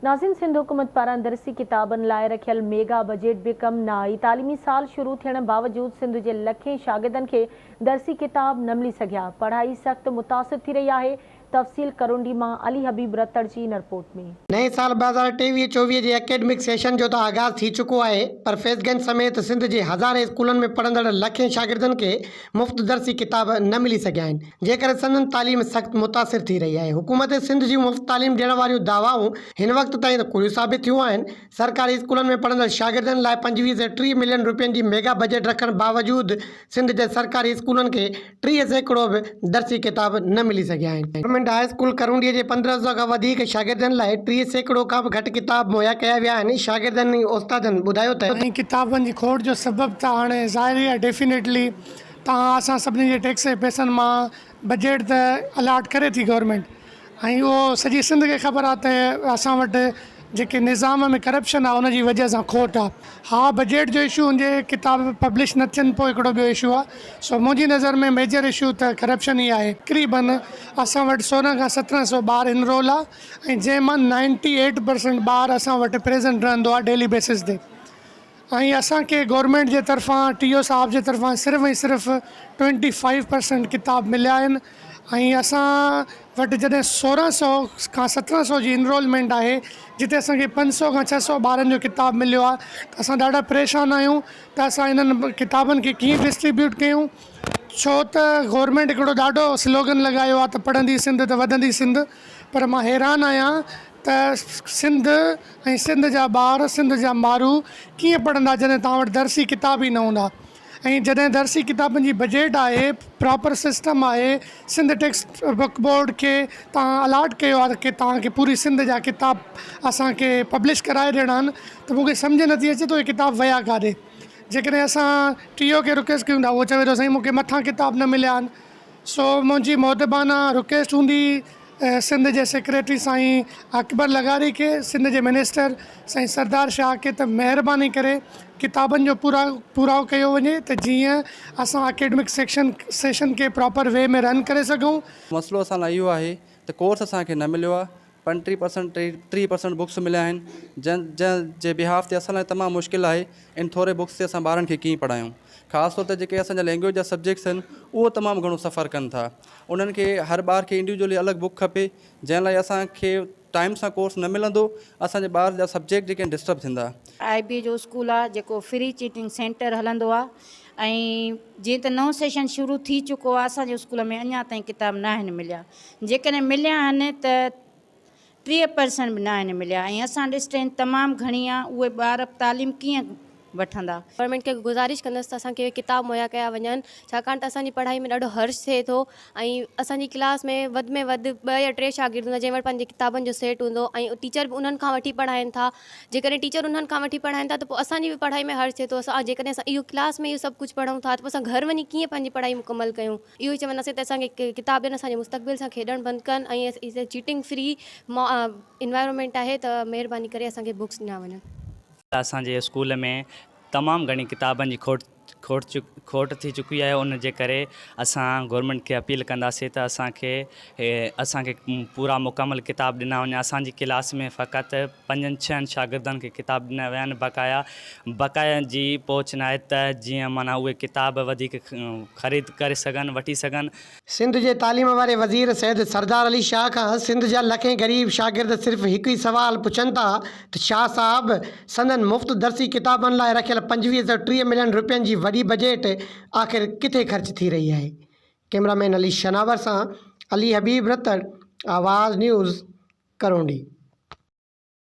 ناظرين سنڌ حڪومت پاران درسي ڪتابن لاء رکيل ميگا بجيٽ به ڪم نه آئي، تعليمي سال شروع ٿيڻ باوجود سنڌ جي لکين شاگردن کي درسي ڪتاب نه ملي سگهيا، پڙهائي سخت متاثر ٿي رهي آهي، تفصيل ڪرونڊي مان علي حبيب رتڙ جي هن رپورٽ ۾. نئين سال 2023 24 جي اڪيڊمڪ سيشن جو ته آغاز ٿي چڪو آهي پر فيض گنج سميت سنڌ جي هزارين اسڪولن ۾ پڙهندڙ لکين شاگردن کي مفت درسي ڪتاب نه ملي سگهيا آهن. جنهن ڪري سندن تعليم سخت متاثر ٿي رهي آهي. حڪومت سنڌ جون مفت تعليم ڏيڻ واريون دعوائون هن وقت تائين ته ڪوڙيون ثابت ٿيون آهن. سرڪاري اسڪولن ۾ پڙهندڙ شاگردن لاء 25 سئو 30 ملين روپين جي ميگا بجيٽ رکڻ باوجود سنڌ جي سرڪاري اسڪولن کي 30% به درسي ڪتاب نه ملي سگهيا آهن. گورنمينٽ هاء اسڪول ڪرونڊي جي 15 سئو کان وڌيڪ شاگردن لاء 30% کان به گهٽ ڪتاب مهيا ڪيا ويا آهن. شاگردن ۽ استادن ٻڌايو ته. ۽ ڪتابن جي کوٽ جو سبب ته هاڻي ظاهر ئي آهي ڊيفينيٽلي تان اسان سڀني جي ٽيڪس جي پئسن مان بجيٽ ته الاٽ ڪري ٿي گورنمينٽ ۽ اهو سڄي سنڌ کي خبر آهي ته اسان وٽ جيڪي نظام ۾ ڪرپشن آهي ان جي وجه سان کوٽ آهي ها بجيٽ جو اشو هجي ڪتاب پبلش نه ٿين پوء هڪڙو ٻيو اشو آهي سو منهنجي نظر ۾ ميجر اشو ته ڪرپشن ئي آهي تقريبن اسان وٽ 16 کان 17 سو ٻار انرول آهي ۽ جنهن مان نائنٽي ايٽ پرسنٽ ٻار اسان وٽ پريزنٽ رهندو آهي ڊيلي بيسز تي ۽ اسان کي گورنمينٽ جي طرفان ٽي او صاحب جي طرفان صرف ۽ صرف ٽوئنٽي فائيو پرسنٽ ڪتاب مليا آهن ۽ اسان وٽ جڏهن 16 سو کان 17 سو جي انرولمينٽ آهي جتي اسان کي 5 سو کان 6 سو ٻارن جو ڪتاب مليو آهي ته اسان ڏاڍا پريشان آهيون ته اسان انهن ڪتابن کي ڪيئن ڊسٽريبيوٽ ڪيون ڇو ته گورنمينٽ هڪڙو ڏاڍو سلوگن لڳايو آهي ته پڙهندي سنڌ ته وڌندي سنڌ پر مان حيران آهيان ته سنڌ ۽ سنڌ جا ٻار، سنڌ جا مارو ڪيئن پڙهندا جڏهن توهان وٽ درسي ڪتاب ئي نه هوندا ۽ جڏهن درسي ڪتابن جي بجيٽ آهي، پراپر سسٽم آهي، سنڌ ٽيڪسٽ بڪ بورڊ کي توهان الاٽ ڪيو آهي ته توهان کي پوري سنڌ جا ڪتاب اسان کي پبلش ڪرائي ڏيڻا آهن ته مون کي سمجهه نٿي اچي ته اهي ڪتاب ويا ڪاڏي؟ جيڪڏهن اسان ٽي او کي رڪويسٽ ڪيون ٿا اهو چوي ٿو سائين مون کي مٿان ڪتاب نه مليا آهن سو منهنجي مودبانه رڪويسٽ هوندي سنڌ جي سيڪريٽري سائين اڪبر لغاري کي، سنڌ جي منسٽر سائين سردار شاهه کي ته مهرباني ڪري ڪتابن جو پورائو ڪيو وڃي ته جيئن اسان اڪيڊمڪ سيڪشن سيشن کي پراپر وي ۾ رن ڪري سگهون. مسئلو اسان لاء اهو آهي ته ڪورس اسان کي نه مليو آهي، 35 پرسنٽ 30 پرسنٽ بڪس مليا آهن جنهن جنهن جي بيهاف تي اسان لاء تمام مشڪل آهي ان ٿوري بڪس تي اسان ٻارن کي ڪيئن پڙهايون خاص طور تي جيڪي اسان جا لينگويج جا سبجيڪٽس آهن اهو تمام گهڻو سفر ڪن ٿا انهن کي هر ٻار کي انڊيوجولي الڳ بڪ کپي جنهن لاء اسان کي ٽائيم سان ڪورس نه ملندو اسان جي ٻار جا سبجيڪٽ جيڪي آهن ڊسٽرب ٿيندا. آء بي جو اسڪول آ جيڪو فري چيٽنگ سينٽر هلندو آ ۽ جيئن ته نئون سيشن شروع ٿي چڪو آ اسان جي اسڪول ۾ اڃا تائين ڪتاب ناهن مليا جيڪڏهن مليا آهن ته 30 پرسنٽ به ناهن مليا ۽ اسان وٽ اسٽرينٿ تمام گهڻي آ اهي ٻار تعليم ڪيئن وٺندا. گورنمينٽ کي گذارش ڪندس ته اسان کي اهي ڪتاب مهيا ڪيا وڃن ڇاڪاڻ ته اسان جي پڙهائي ۾ ڏاڍو حرج ٿئي ٿو ۽ اسان جي ڪلاس ۾ وڌ ۾ وڌ ٻه يا ٽي شاگرد هوندا جنهن وٽ پنهنجي ڪتابن جو سيٽ هوندو ۽ ٽيچر به انهن کان وٺي پڙهائين ٿا جيڪڏهن ٽيچر انهن کان وٺي پڙهائين ٿا ته پوء اسان جي به پڙهائي ۾ حرج ٿئي ٿو اسان جيڪڏهن اسان اهو ڪلاس ۾ اهو سڀ ڪجهه پڙهون ٿا ته پوء اسان گهر وڃي ڪيئن پنهنجي پڙهائي مڪمل ڪيون اهو ئي چونداسين ته اسان کي ڪتاب ڏين اسان جي مستقبل سان کيڏڻ بند ڪن ۽ چيٽنگ فري انوائرمينٽ آهي ته مهرباني ڪري اسان کي بڪس ڏنا وڃن. اسان جي اسڪول ۾ تمام گهڻي ڪتابن جي کوٽ کوٽ کوٽ ٿي چڪي آهي ان جي ڪري اسان گورنمينٽ کي اپيل ڪنداسين ته اسان کي اسان کي پورا مڪمل ڪتاب ڏنا وڃن اسان جي ڪلاس ۾ فقط پنجن ڇهن شاگردن کي ڪتاب ڏنا ويا آهن بقايا بقايا جي پهچ ناهي ته جيئن معنيٰ اهي ڪتاب وڌيڪ خريد ڪري سگهن وٺي سگهن. سنڌ جي تعليم واري وزير سيد سردار علي شاهه کان سنڌ جا لکين غريب شاگرد صرف هڪ ئي سوال پڇن ٿا ته شاهه صاحب سندن مفت درسي ڪتابن لاء رکيل 25 سئو 30 ملين روپين جي وڏي بجيٽ آخر ڪٿي خرچ ٿي رهي آهي؟ ڪئميرا مين علي شناور سان علي حبيب رتڙ، آواز نيوز، ڪرونڊي.